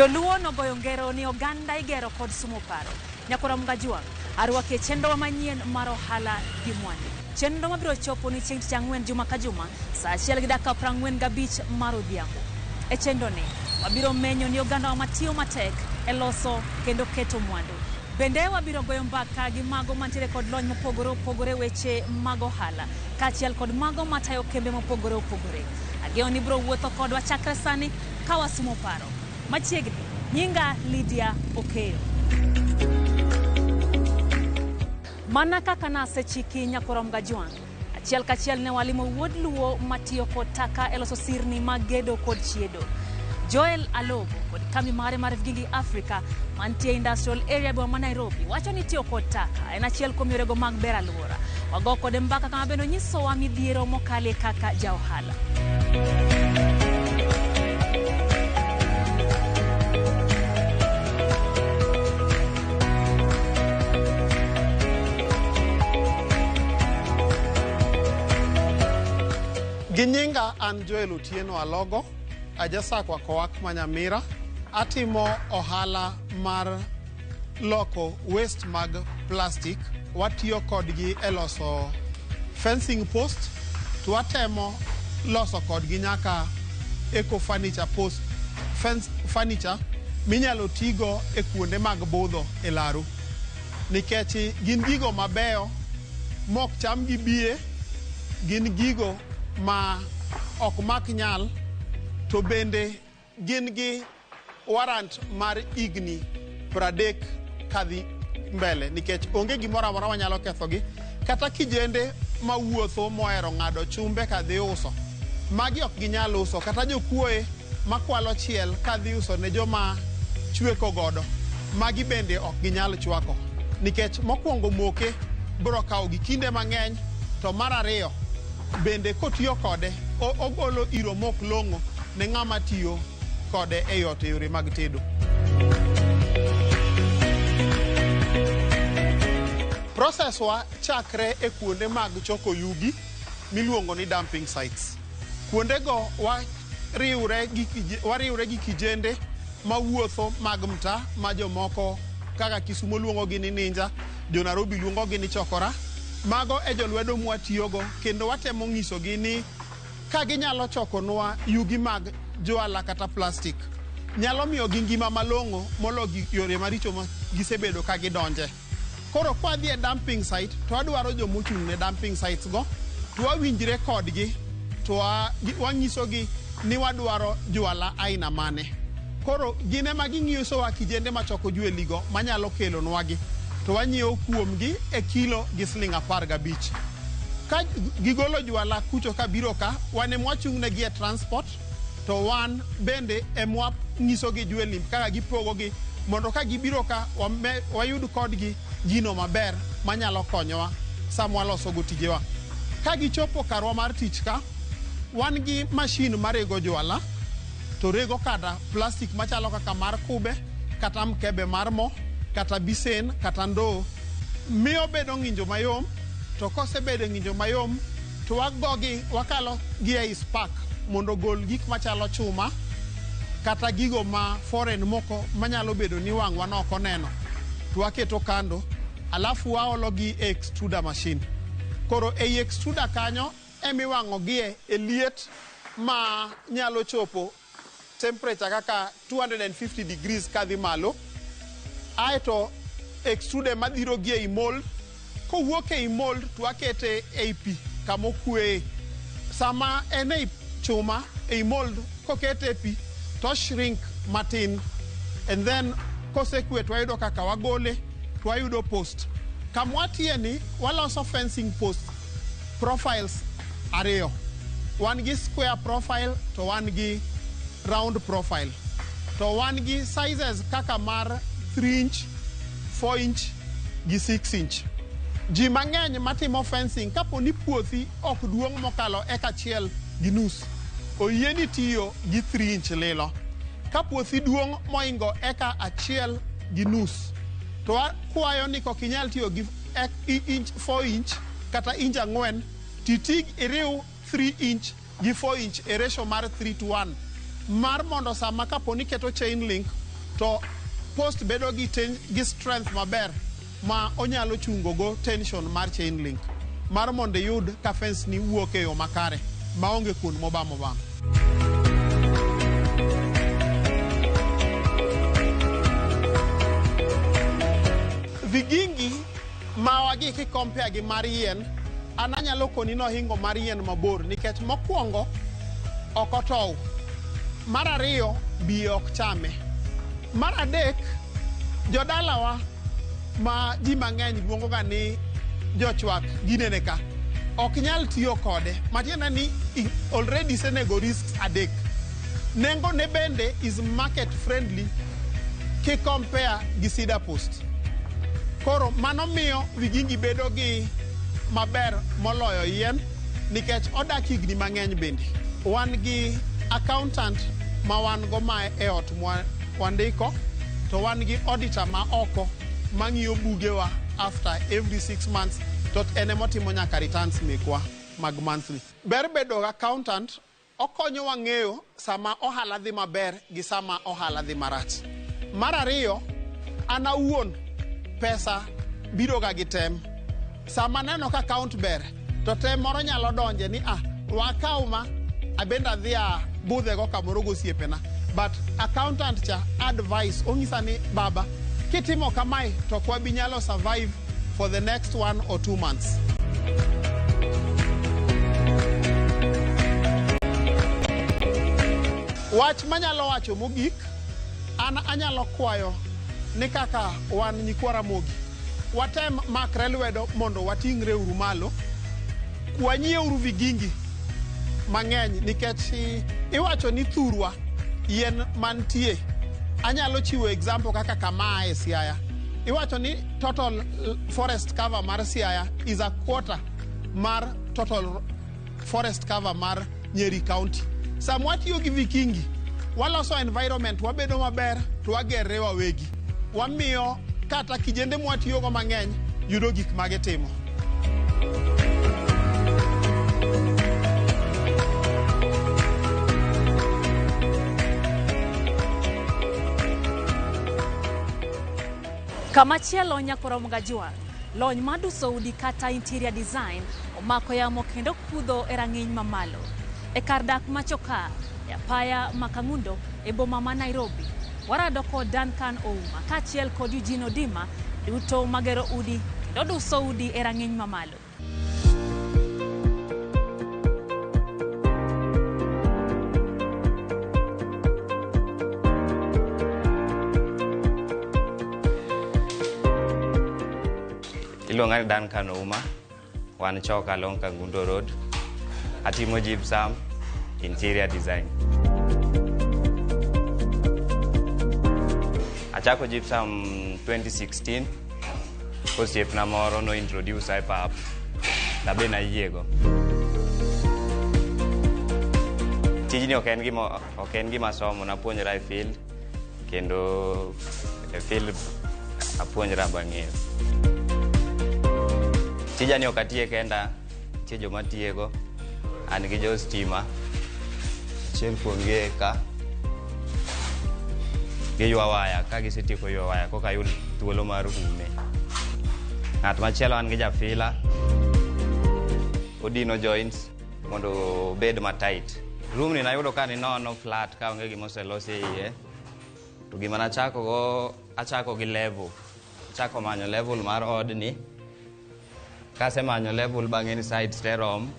Joluo nogoyo ngero ni oganda igero kod sumo paro. Nyakora Mgajwang', arwaki e chenrowa manyien mar ohala gi mwandu. Chenro mabiro chopo ni chieng' tich ang'wen juma ka juma saa achiel gi dakika 45 mar odhiambo. E chenroni, wabiro menyo ni ogandawa matiyo matek e loso kendo keto mwandu. Bende wabiro goyo mbaka gi mago mantiere kod lony mopogore opogore e weche mag ohala kaachiel kod mago matayo kembe mopogore opogore. Ageno ni ibiro wuotho kodwa chakre sani ka wasumo paro. Machiegni, nyinga Lydia Okeyo. Mana kaka nasechiki nyakwar Mgajwang', achiel kachiel ne walimo wuod Luo matiyo kod taka e loso sirni mag gedo kod chiedo. Joel Alogo kod kambi mare mar Vigingi Africa mantie Industrial Area boma ma Nairobi wacho ni tiyo kod taka en achiel kuom yorego mag bero alwora. Wago kode mbaka kama bende onyisowa midhiero mokalie kaka ja ohala. Gi nyinga an Joel Otieno Alogo, ajasakwa Kowak ma Nyamira. Atimo ohala mar loko waste mag plastic. Watiyo kodgi e loso fencing post, to watemo loso kodgi nyaka eco furniture post, fence furniture minyalo tigo e kuonde mag budho e laru. Nikech gin gigo mabeyo mok cham gi biye, gin gigo ma ok mak nyal, to bende gin gi warrant mar higni 30 kadhi mbele nikech onge gimoro amora manyalo kethogi kata kijende mawuotho mohero ng'ado chumbe kadhi uso magi ok ginyal uso kata jokuoye makwalo chiel kadhi uso ne joma chweko godo magi bende ok ginyal chwako nikech mokwongo moke biro kawo gi kinde mang'eny to mar ariyo bende kotiyo kode ogolo iro mok long'o ne ng'ama tiyo kode e ot e yore mag tedo. Process wa chakre e kuonde mag choko yugi miluongo ni dumping sites. Kuondego wariwre gi kijende mawuotho mag mtaa ma jomoko kaka Kisumo luongogi ni ninja, jo Nairobi luongogi ni chokora. Mago e jolwedo mwatiyogo kendo watemo ng'isogi ni ka ginyalo chokonwa yugi mag jwala kata plastic nyalo miyogi ngima malong'o molo yore maricho ma gisebedo ka gidonje. Koro kwadhi e dumping site to wadwaro jomochung' ne dumping sites go to wawinjre kodgi to wanyisogi ni wadwaro jwala aina mane. Koro gin ema ging'isowa kijende machoko jweligo manyalo kelonwagi to wanyiewo kuomgi e kilo gi siling 15. Ka gigolo jwala kucho ka biro ka, wan ema wachung' negi e transport to wan bende ema wanyisogi jwelni kaka gipogogi mondo ka gibiro ka wayud kodgi gino maber manyalo konyowa sama walosogo tijewa. Ka gichopo karwa mar tich ka, wan gi mashin marego jwala to rego kata plastic machalo kaka mar kube kata mkebe mar mo kata bisen kata ndoo miyo bedo ng'injo mayom to kosebedo ng'injo mayom to wagogi wakalo gi ei spark mondo ogol gik machalo chuma kata gigo ma foreign moko manyalo bedo ni wang'wa nok oneno to waketo kando alafu waolo gi e extruder machine. Koro ei extruder kanyo emiwang'o gie e liet ma nyalo chopo temperature kaka 250 degrees kadhi malo aeto extruder madhiro gi ei mold kowuok ei mold to wakete ei pi kamokweye sama en ei chuma ei mold kokete e pi to shrink matin and then kosekwe to wayudo kaka wagole to wayudo post kamwatiye ni waloso fencing post profiles ariyo wan gi square profile to wan gi round profile to wan gi sizes kaka mar 3 inch 4 inch gi 6 inch ji mang'eny matimo fencing kapo ni puothi ok duong' mokalo eka achiel gi nus oyieni tiyo gi 3 inch lilo ka puothi duong' moingo eka achiel gi nus to akwayo ni kok inyal tiyo gi inch 4 inch kata inch 4 titi iriw 3 inch gi 4 inch e ratio mar 3 to 1 mar mondo sama kapo ni keto chain link To post bedo gi, gi strength maber ma onyalo chungo go tension mar chain link mar mondo iyud ka fence ni wuok e yo makare maonge kuond mobam obam. Vigingi mawagi kikompea gi mar yien, an anyalo koni nohingo mar yien mabor nikech mokwongo ok otow. Mar ariyo, biye ok chame. Mar adek, jodalawa ma ji mang'eny luongo ga ni jochwak ginene ka ok nyal tiyo kode matiende ni already isenego risks adek. Nengo ne bende is market friendly ki compare gi cedar post. Koro mano miyo vigingi bedo gi maber moloyo yien nikech odak higni mang'eny bende. Wan gi accountant ma wan go ma e ot mwa wandiko to wan gi auditor ma oko mang'iyo bugewa after every 6 months, to en emotimo nyaka returns mekwa mag monthly. Ber bedo accountant okonyowa ng'eyo sama ohala dhi maber gi sama ohala dhi marach. Mar ariyo, an awuon pesa biro ga gi tem. Sama aneno ka account ber, to tem moro nyalo donje ni ah, wakaw ma abende adhi abudhego kamoro gosiepena. But accountant cha advice onyisa ni baba, kitimo kamae to ok wabi nyalo survive for the next 1 or 2 months. Wach manyalo wacho mogik, an anyalo kwayo ni kaka wan nyikwa Ramogi, watem makre lwedo mondo wating're uru malo, wanyieuru vigingi mang'eny nikech iwacho ni thurwa yien mantie. Anyalo chiwo example kaka kama ae Siaya. Iwacho ni total forest cover mar Siaya is a quarter mar total forest cover mar Nyeri County. Sama watiyo gi vikingi, waloso environment wabedo maber to wagerre wawegi. Wamiyo kata kijende mwatiyogo mang'eny yudo gik ma gitimo. Kamachielo nyakwar Mgajwang', lony mar duso udi kata interior design omako yamo kendo kudho e rang'iny mamalo. E kar dak machoka e apaya ma Kang'undo e boma ma Nairobi, warado kod Duncan Ouma kaachiel kod Eugene Odima duto magero udi kendo duso udi e rang'iny mamalo. Iluonga ni Duncan Ouma, wan Choka along Kangundo Road. Atimo gypsum, interior design. Achako gypsum 2016, osiepna moro no introduce e pap, tabe nayiego. Tijni ok en gima somo, napuonjora e field, kendo e field apuonjra bang'eyo. Tijani ok atiye kenda, nitie joma tiyego. An gi jo stima, achiel kuomgi e ka. Giywa waya, ka gisetieko ywa waya koka yud thuolo mar ume. Ng'at machielo an gi jafila, odino joints mondo obed ma tight. Room ni nayudo ka ni nono flat ka onge gima oselos e iye. To gima nachako go, achako gi level. Achako manyo level mar odni. Kasemanyo level bang'e ni sides te rom.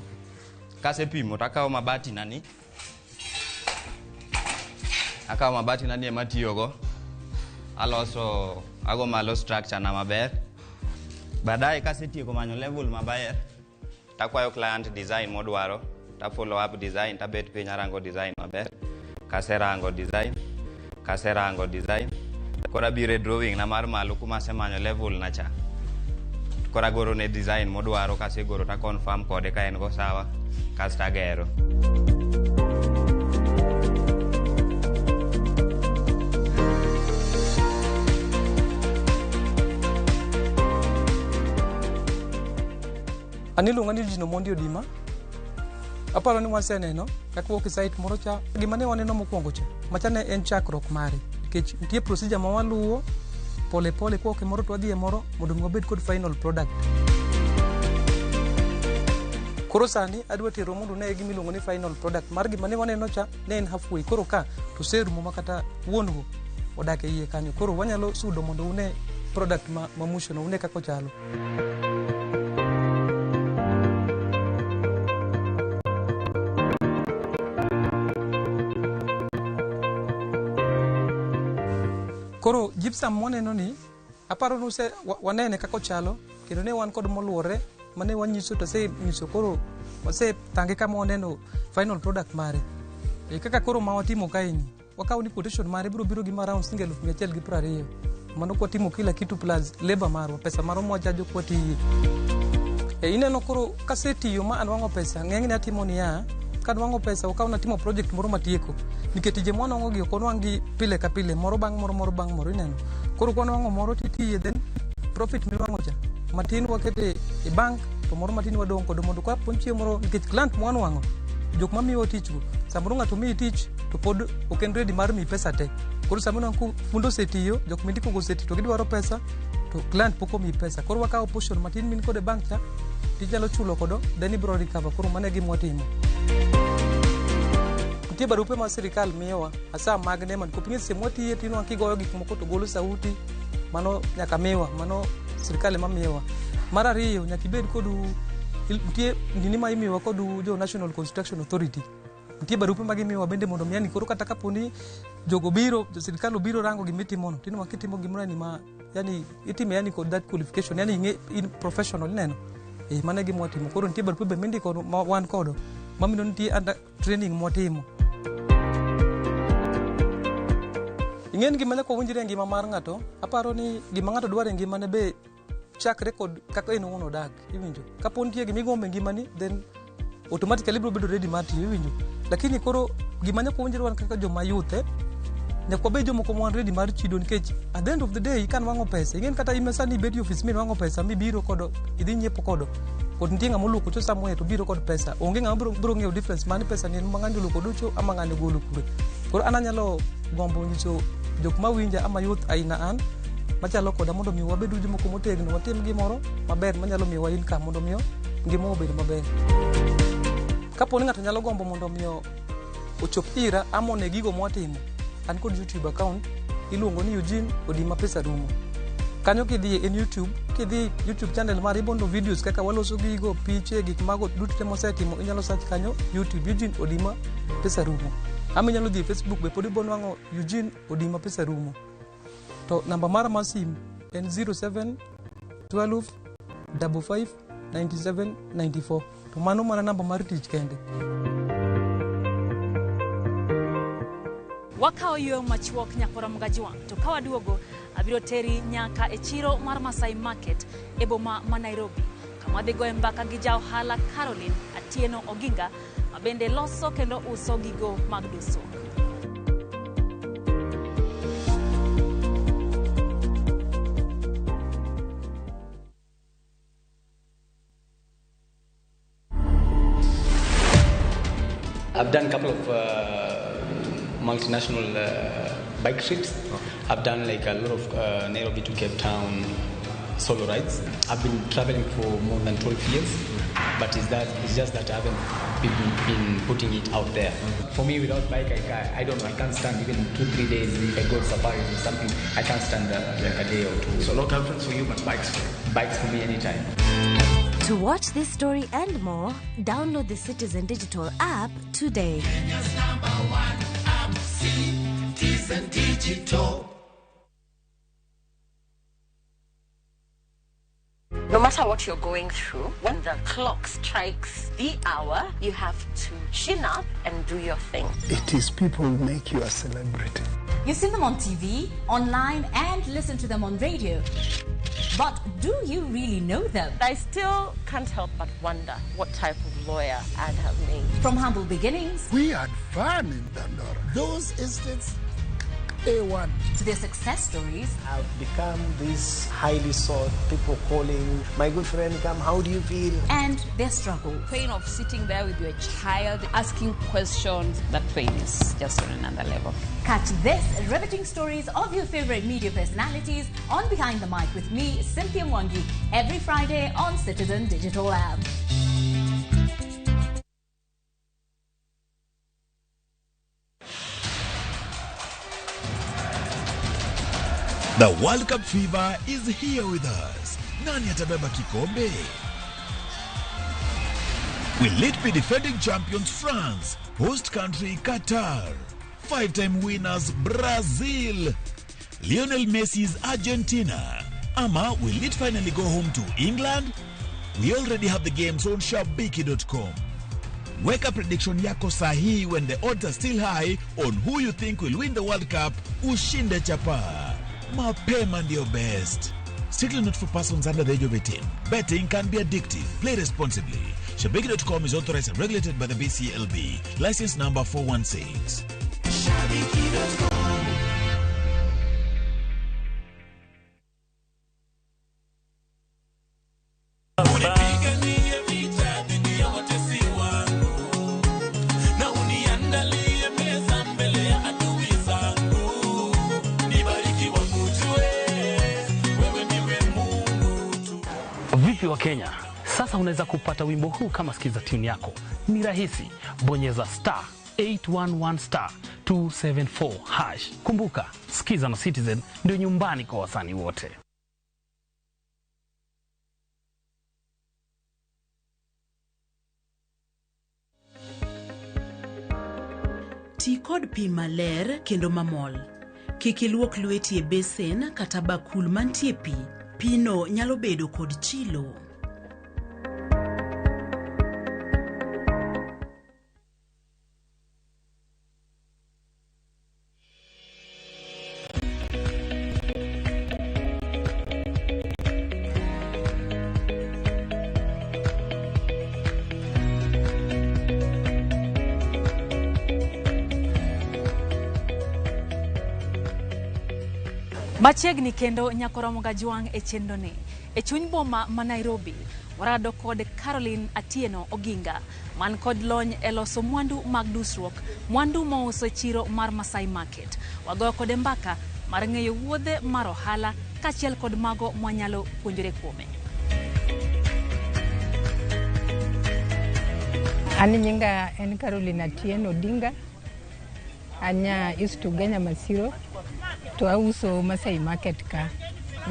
Kasepimo takawo mabati na ni. Akawo mabati na ni ema atiyogo. Aloso, ago malo structure na maber. Baadaye kasetieko manyo level maber, takwayo client design modwaro, ta follow up design, tabet piny arango design maber. Kaserango design, koro abiro e drawing na mar malo kuma asemanyo level na cha. Koro agoro ne design modwaro, kasegoro ta confirm kode ka en go sawa, kasto agero. An iluonga ni Eugene Omondi Odima. Aparo ni waseneno kaka wuok e site moro cha. Gima ne waneno mokwongo cha, macha ne en chakruok mare. Nikech nitie procedure ma waluwo pole pole kwa ok moro to wadhi e moro mondo mi wabed kod final product. Koro sani adwa tero mondo une gima iluongo ni final product mar gima ne waneno cha ne en halfway. Koro ka to oserumo ma kata wuon go odak e iye kanyo. Koro wanyalo sudo mondo une product ma mwisho no, une kaka ochalo. Koro gypsum mwaneno ni aparo ni wanene kaka ochalo kendo ne wan kod moluore mane wanyiso to asenyiso koro wasethange kama waneno final product mare. E kaka koro ma watimo kaeni wakawo ni quotation mare biro biro gi around siling 120,000. Mano kwatimo kila kitu plus labor marwa, pesa marwa mwachajo kwatiye. E ineno koro kasetiyo ma anwang'o pesa, ng'enyne atimo niya, kanwang'o pesa okaw natimo project moro matieko. Nikech tije mwanwang'o gi ok onwang' gi pile ka pile, moro bang' moro, moro bang' moro, ineno. Koro kwanwang'o moro titiye, then profit miwang'o cha matin wakete e bank to moro matin wadong' kodo mondo kapo chieng' moro nikech client mwanwang'o jok mamiyowa tich go samoro ng'ato miyi tich to pod ok en ready mar miyi pesa te. Koro samoro ka fundo osetiyo, jok mindiko go osetiyo to gidwaro pesa to client pok omiyi pesa. Koro wakawo portion matin min kod e bank cha tinyalo chulo kodo then ibiro recover. Koro mano e gima watimo. Nitie barupe ma sirikal miyowa hasa mag NEMA nikop ing'e seche mwatiye tinwang'o kigoyo gik moko to golo sauti mano nyaka miwa, mano sirikal ema miyowa. Mar ariyo nyaka ibed kod nitie nini ma imiyowa kod jo National Construction Authority. Nitie barupe ma gimiyowa bende mondo mi yani koro kata kapo ni jogo biro, jo sirikal obiro rango gimitimono, tinwang'o kitimo gimoro yani ma yani itime yani kod that qualification yani ing'e in professional ineno. Mano e gima watimo. Koro nitie barupe be mindiko ma wan kodo mamino nitie under training mwatimo. Ing'e ni gima nyaka wawinjre e ngima mar ng'ato, aparo ni gima ng'ato dwaro e ngimane be chakre kod kaka en owuon odak, iwinjo. Kapo nitie gima igombo e ngimani, then automatically ibiro bedo ready mar tiyo, iwinjo. Lakini koro gima nyaka wawinjre wan kaka joma youth, nyaka wabed jomoko ma wan ready mar chido nikech at the end of the day ka nwang'o pesa, ing'e ni kata in sani ibet e ofis minwang'o pesa mibiro kodo, idhi nyiepo kodo, kod nitie ng'ama oluoko cho somewhere to biro kod pesa. Onge ng'ama biro ng'eyo difference mane pesa ni en ma ng'ani oluoko ducho ama ng'ani ogolo kure. Koro an anyalo gombo nyiso jok mawinja ama youth aina an machalo koda mondo mi wabed jomoko motegno, watim gimoro maber manyalo miyowa income mondo miyo ngima obed maber. Kapo ni ng'ato nyalo gombo mondo miyo ochop ira ama one gigo mwatimo, an kod YouTube account iluongo ni Eugene Odima Pesa Rumo. Kanyo kidhi en YouTube, kidhi YouTube channel mara ibondo videos kaka waloso gigo, piche, gik mago duto te mwasetimo inyalo search kanyo YouTube Eugene Odima Pesa Rumo. Ama inyalo dhi e Facebook be pod ibo nwang'o Eugene Odima Pesa Rumo. To namba mara mar sim en 07 12 55 97 94. To mano mana namba mar tich kende. Wakawo yweyo machuok nyakora Mgajwang', to ka waduogo abiro teri nyaka e chiro mar Masai Market e boma ma Nairobi, kama wadhi goye mbaka gi ja ohala Caroline Atieno Oginga ma bende loso kendo uso gigo mag dusruok. I've done a couple of multinational bike trips. I've done like a lot of Nairobi to Cape Town solo rides. I've been traveling for more than 12 years, but it's just that I haven't been putting it out there. For me, without bike, I don't know, I can't stand even 2-3 days. If I go safaris or something, I can't stand like a day or two. So no girlfriends for you, but bikes for you. Bikes for me anytime. To watch this story and more, download the Citizen Digital app today. Kenya's #1 app, Citizen Digital. No matter what you're going through, when the clock strikes the hour, you have to chin up and do your thing. It is people who make you a celebrity. You've seen them on TV, online, and listen to them on radio. But do you really know them? I still can't help but wonder what type of lawyer I'd have made. From humble beginnings. We had fun in Dandora. Those estates A1. To their success stories. I've become this highly sought, people calling, my good friend, come, how do you feel? And their struggle. Pain of sitting there with your child, asking questions, that pain is just on another level. Catch this riveting stories of your favorite media personalities on Behind the Mic with me, Cynthia Mwangi, every Friday on Citizen Digital App. The World Cup fever is here with us. Nani atabeba kikombe? Will it be defending champions France, host country Qatar, five-time winners Brazil, Lionel Messi's Argentina, ama will it finally go home to England? We already have the games on shabiki.com. Weka prediction yako sahihi when the odds are still high on who you think will win the World Cup. Ushinde chapa. Mapema ndio best. Strictly not for persons under the age of 18. Betting can be addictive. Play responsibly. Shabiki.com is authorized and regulated by the BCLB. License number 416. Shabiki.com. Unipiganie vita dhidi ya watesi wangu, na uniandalie meza mbele ya adui zangu. Nibariki wakujue, wewe ndiwe Mungu tu. Vipi wa Kenya? Sasa unaweza kupata wimbo huu kama skiza tune yako. Ni rahisi, bonyeza star 811 star 274 hash. Kumbuka, Skiza na Citizen ndio nyumbani kwa wasanii wote. Ti kod pi maler kendo mamol. Kik iluok lweti e besen kata bakul mantie pi. Pino nyalo bedo kod chilo. Machiegni kendo nyakoromo gajwang' e chenro ni. E chuny boma ma Nairobi, warado kod Caroline Atieno Oginga, man kod lony e loso mwandu mag dusruok, mwandu mouso e chiro mar Masai Market. Wagoyo kode mbaka mar ng'eyo wuodhe mar ohala kaachiel kod mago mwanyalo puonjore kuome. An nyinga en Caroline Atieno Odinga, anya East Ugenya Masiro, to auso Masai Market ka.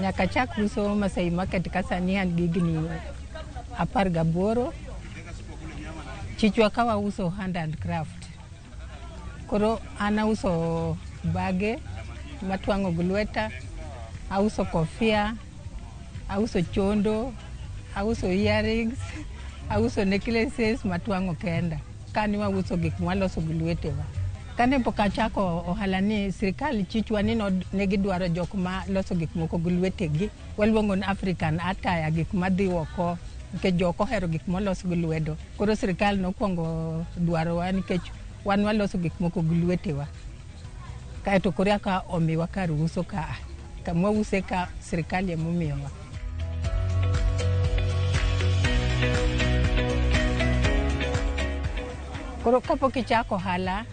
Nyaka chak uso Masai Market ka sani an gi higni 18. Chichwa ka wauso hand and craft. Koro an auso bage matwang'o gi lweta, auso kofia, auso chondo, auso earrings, auso necklaces matwang'o kenda. Kani wauso gik mwaloso gi lwetewa. Kane pok achako ohala ni, sirikal chichwa ni ne gidwaro jok ma loso gik moko gi lwetegi. Waluongo ni African attire, gik madhi oko, nikech jok ohero gik molos gi lwedo. Koro sirikal nokwongo dwarowa nikech wan waloso gik moko gi lwetewa. Kaeto koro eka omiwa kar uso ka. Kama wause ka sirikal emomiyowa. Koro kapok ichako ohala,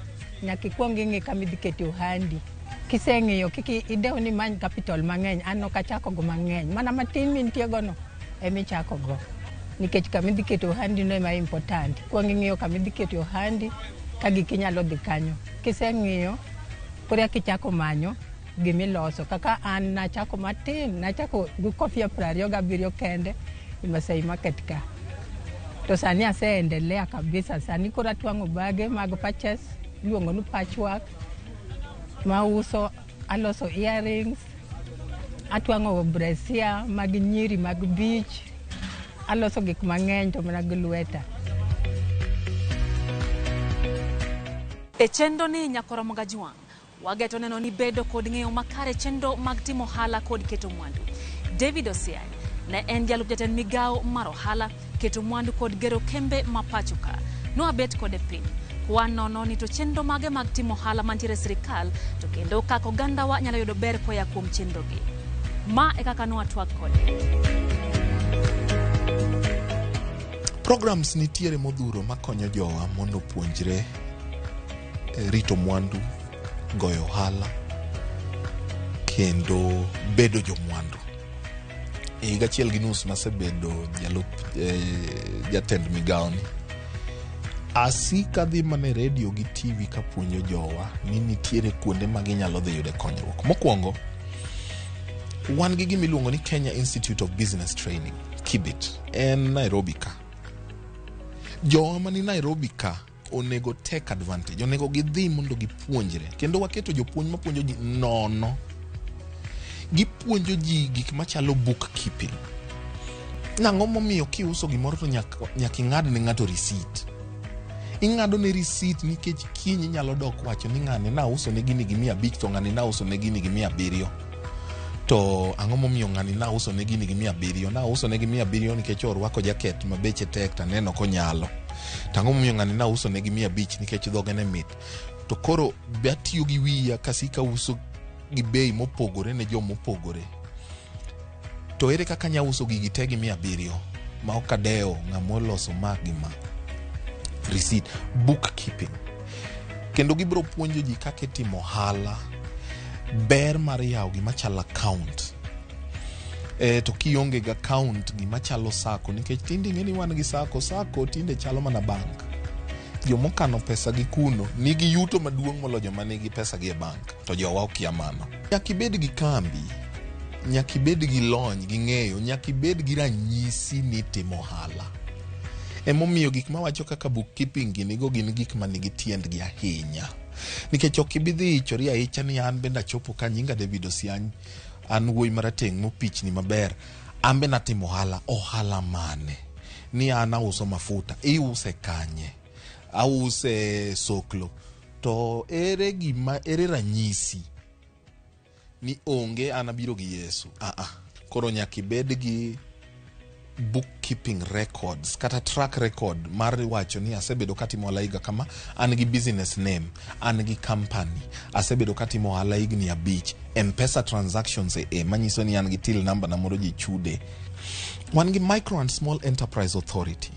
nyaka ikwong ing'i kama idhi kete ohandi. Kiseng'iyo kik idew ni imany capital mang'eny, an ok achako go mang'eny. Mana matin mintie go no ema ichako go. Nikech kama idhi kete ohandi no ema important. Ikwong ing'iyo kama idhi kete ohandi ka giki nyalo dhi kanyo. Kiseng'iyo, koro eka ichako manyo gimiloso. Kaka an nachako matin, nachako gi kofia 27 kende e Masai Market ka. To sani aseendelea kabisa. Sani koro atwang'o bage mag patches, iluongo ni patchwork, mauso, aloso earrings, atwang'o brassiere mag nyiri mag beach, aloso gik mang'eny to mana gi lweta. E chenro ni nyakoromo gajwang', wageto neno ni bedo kod ng'eyo makare chenro mag timo ohala kod keto mwandu. David Osiany ne en jalup jatend migawo mar ohala, keto mwandu kod gero kembe ma pacho ka. Nwabet kode piny Kwanono ni to chenro mage mag timo ohala mantiere e sirikal to kendo kaka ogandawa nyalo yudo ber koya kuom chenrogi. Ma e kaka nwatwak kode. Programs nitiere modhuro makonyo jowa mondo opuonjre rito mwandu, goyo ohala kendo bedo jomwandu. E higa achiel gi nus masebedo jalup jatend migawoni, asik adhi mana e redio gi TV kapuonjo jowa ni nitiere kuonde ma ginyalo dhi yude konyruok. Mokwongo, wan gi gima iluongo ni Kenya Institute of Business Training, KIBIT, en Nairobi ka. Jowa mani Nairobi ka onego take advantage, onego gidhi mondo gipuonjre. Kendo waketo jopuonj mapuonjo ji nono. Gipuonjo ji gik machalo bookkeeping. Nang'o momiyo kiuso gimoro to nyaka ing'ad ne ng'ato receipt? Ing'ado ne receipt nikech kiny inyalo dok wacho ni ng'ani nauso ne gini gi 500 to ng'ani nauso ne gini gi 700. To ang'o momiyo ng'ani nauso ne gini gi 700? Nauso ne gi 700 nikech orwako jaket ma beche tek to aneno konyalo. To ang'o momiyo ng'ani nauso ne gi 500 nikech dhoge ne mit? To koro be atiyo gi wiya kasiko auso gi bei mopogore ne jomopogore. To ere kaka anya uso gigi te gi 700 ma ok adewo ng'ama oloso ma gi ma? Receipt, bookkeeping. Kendo gibiro puonjo ji kaka itimo ohala, ber mar yawo gima chalo account. To kionge gi account gima chalo sacco, nikech tinde ing'e ni wan gi sacco, sacco tinde chalo mana bank. Jomokano pesa gi kuno nigi yuto maduong' moloyo joma nigi pesa gi e bank, to jowa okia mano. Nyaka ibed gi kambi, nyaka ibed gi lony gi ng'eyo, nyaka ibed gi ranyisi ni itimo ohala. Emomiyo gik mawacho kaka bookkeeping ginigo gin gik manigi tiendgi ahinya. Nikech ok ibi dhi ichori ahicha ni an bende achopo ka nyinga David Osiany, an wuoyi marateng' mopichni maber, an bende atimo ohala. Ohala mane? Ni an auso mafuta, iuse kanye? Ause Soklo. To ere gima, ere ranyisi ni onge an abiro gi Yesu? Koro nyaka ibed gi bookkeeping records kata track record mar wacho ni asebedo katimo ohala higa kama, an gi business name, an gi company, asebedo katimo ohala higni 5, M-Pesa transactions manyiso ni an gi till number na moro ji chude. Wan gi Micro and Small Enterprise Authority,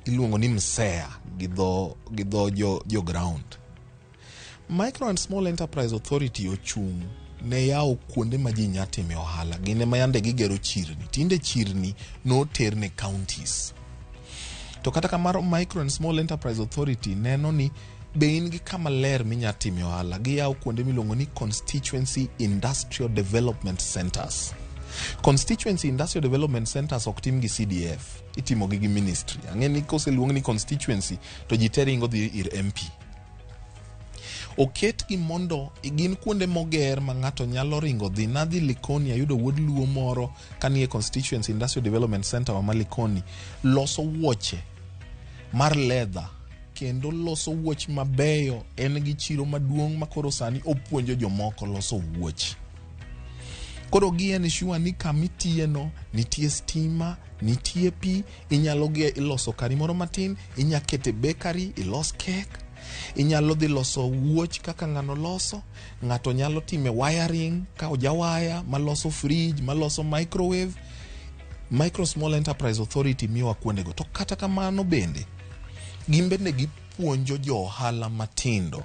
iluongo ni MSEA gi dho jo ground. Micro and Small Enterprise Authority ochung' ne yawo kuonde ma ji nya time ohala. Gin ema yande gigero chirni. Tinde chirni noter ne counties. To kata kamano Micro and Small Enterprise Authority neno ni be in gi kama ler minya time ohala. Giyawo kuonde miluongo ni Constituency Industrial Development Centers. Constituency Industrial Development Centers ok tim gi CDF, itimo gi ministry. Ang'e ni koseluong ni constituency to ji te ringo dhi ir MP. Oketgi mondo gin kuonde moger ma ng'ato nyalo ringo dhi. Nadhi Likoni ayudo wuod Luo moro kanie Constituency Industrial Development Center ma Likoni loso wuoche mar leather kendo loso wuoch mabeyo. En gi chiro maduong' ma koro sani opuonjo jomoko loso wuoch. Koro gi ensure ni kamitiye no nitie stima, nitie pi, inyalo gi iloso kari moro matin, inya kete bakery, ilos cake, inyalo dhi loso wuoch kaka ng'ano loso, ng'ato nyalo time wiring ka ojawaya maloso fridge, maloso microwave. Micro Small Enterprise Authority miyowa kuondego. To kata kamano bende, gin bende gipuonjo jo ohala matindo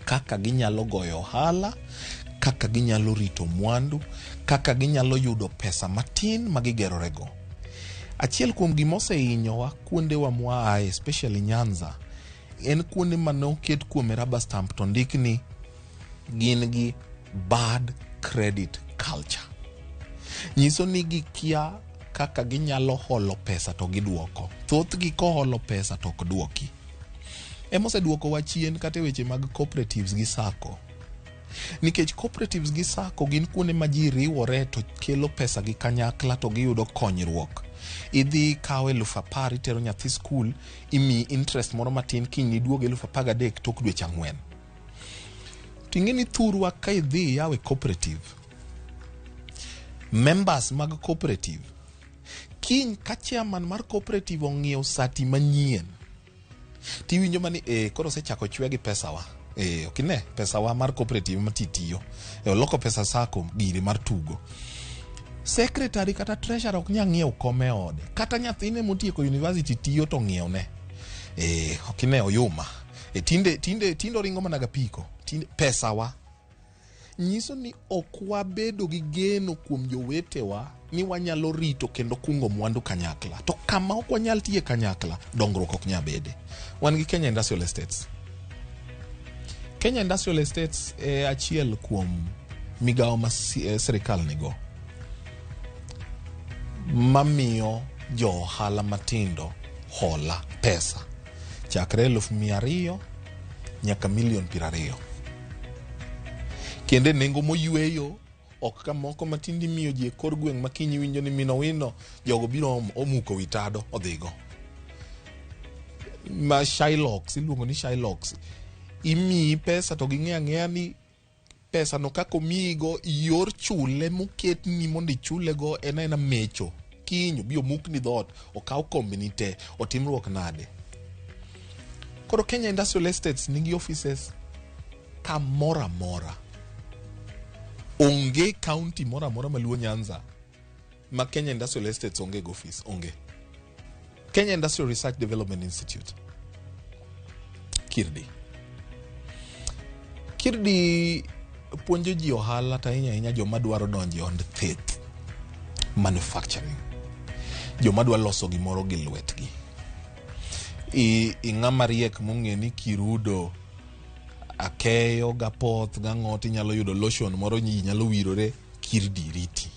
kaka ginyalo goyo ohala, kaka ginyalo rito mwandu, kaka ginyalo yudo pesa matin ma gigerorego. Achiel kuom gima osehinyowa kuondewa mwaaye, especially Nyanza, en kuonde mane oket kuome rubber stamp to ndik ni gin gi bad credit culture. Nyiso ni gikia kaka ginyalo holo pesa to giduoko. Thothgi koholo pesa to ok duoki. Ema oseduokowa chien kata e weche mag cooperatives gi sacco. Nikech cooperatives gi sacco gin kuonde ma ji riwore to kelo pesa gi kanyakla to giyudo konyruok. Idhi ikawo 10,000 itero nyathi skul, imiyi interest moro matin, kiny iduog 13,000 tok dweche 4. To ing'e ni thurwa ka idhi iyawo e cooperative, members mag cooperative, kiny ka chairman mar cooperative ong'iewo sati manyien, Tiwinjo mani koro osechako chwe gi pesawa. Ok ine pesawa mar cooperative ma titiyo. Oloko pesa sacco gire mar tugo. Secretary kata treasurer ok nyal ng'iewo kom e ode. Kata nyathine motieko university tiyo to ng'iewne. Ok ine oyuma. Tinde oringo mana gapiko. Tinde pesawa. Nyiso ni ok wabedo gi geno kuom jowetewa ni wanyalo rito kendo kungo mwandu kanyakla. To kama ok wanyal tiye kanyakla, dongruok ok nyal bede. Wan gi Kenya Industrial Estates. Kenya Industrial Estates e achiel kuom migawo ma sirikal nigo mamiyo jo ohala matindo hola pesa chakre 200,000 nyaka milion 20. Kendo nengo moyweyo ok kamoko matindi miyo ji e kor gweng' ma kiny iwinjo ni mino wino jogo biro omuko wi tado odhigo. Ma Shylocks, iluongo ni Shylocks. Imiyi pesa to ging'eyo ang'eya ni pesa no kaka omiyigo yor chule moketni mondo ichulego en aena mecho. Kiny obi omukni dhoot, okaw kombeni te, otimruok nade. Koro Kenya Industrial Estates nigi offices kamoro amora. Onge county moro amora maluo Nyanza ma Kenya Industrial Estates onge go office, onge. Kenya Industrial Research Development Institute, KIRDI. KIRDI puonjo ji ohala to ahinya ahinya joma dwaro donjo e od thieth, manufacturing, joma dwa loso gimoro gi lwetgi. I ng'ama riek mong'e ni kirudo akeyo gapoth gang'o tinyalo yudo lotion moro ji nyalo wirore, KIRDI riti.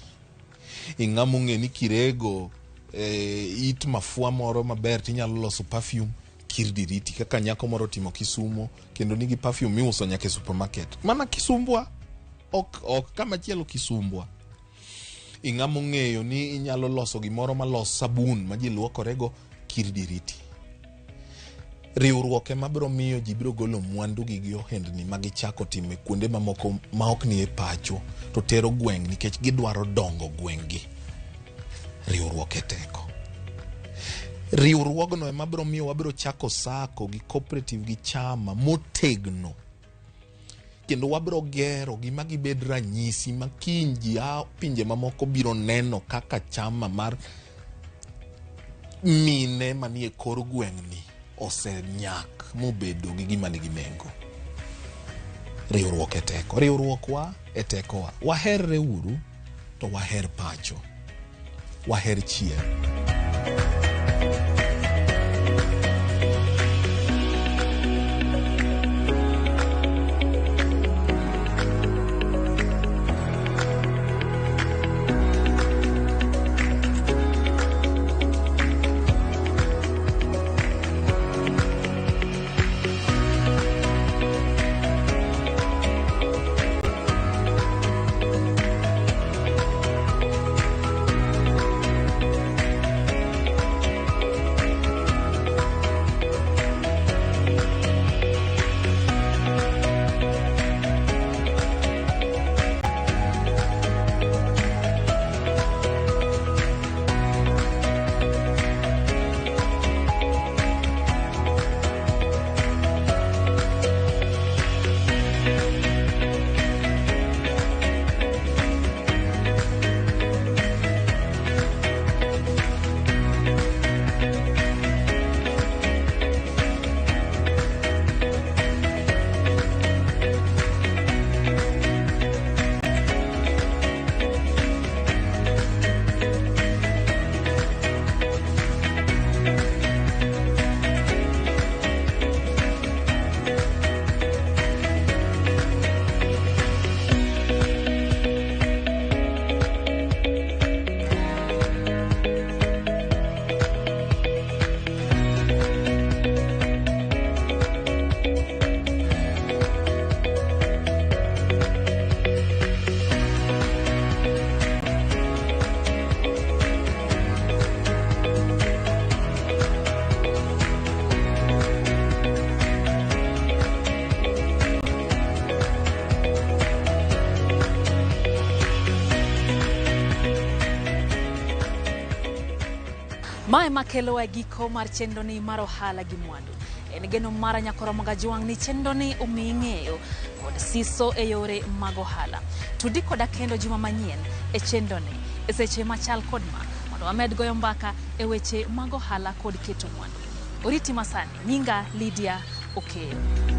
I ng'ama ong'e ni kirego it mafua moro maber tinyalo loso perfume, KIRDI riti. Kaka nyako moro otimo Kisumo kendo nigi perfume miuso nyaka e supermarket. Mana Kisumbwa, ok kama chielo Kisumbwa. I ng'ama ong'eyo ni inyalo loso gimoro malos sabun ma ji luokorego, KIRDI riti. Riwruok ema biro miyo ji biro golo mwandugi gi ohendni ma gichako timo e kuonde mamoko ma ok ni e pacho to tero gweng' nikech gidwaro dongo gweng'gi. Riwruok e teko. Riwruogno ema biro miyo wabiro chako sacco gi cooperative gi chama motegno. Kendo wabiro gero gi ma gibed ranyisi ma kiny ji a pinje mamoko biro neno kaka chama mar mine manie kor gweng'ni osenyak mobedo gi gima nigi nengo. Riwruok e teko. Riwruokwa e tekowa. Waherre uru to waher pacho. Waher chier. Mae makelo e giko mar chenro ni mar ohala gi mwandu. En geno mara nyakoro Magajwang' ni chenro ni omiyi ng'eyo kod siso e yore mag ohala. Tudi koda kendo juma manyien e chenro ni e seche machal kod ma mondo wamed goyo mbaka e weche mag ohala kod keto mwandu. Oriti masani, nyinga Lydia Okeyo.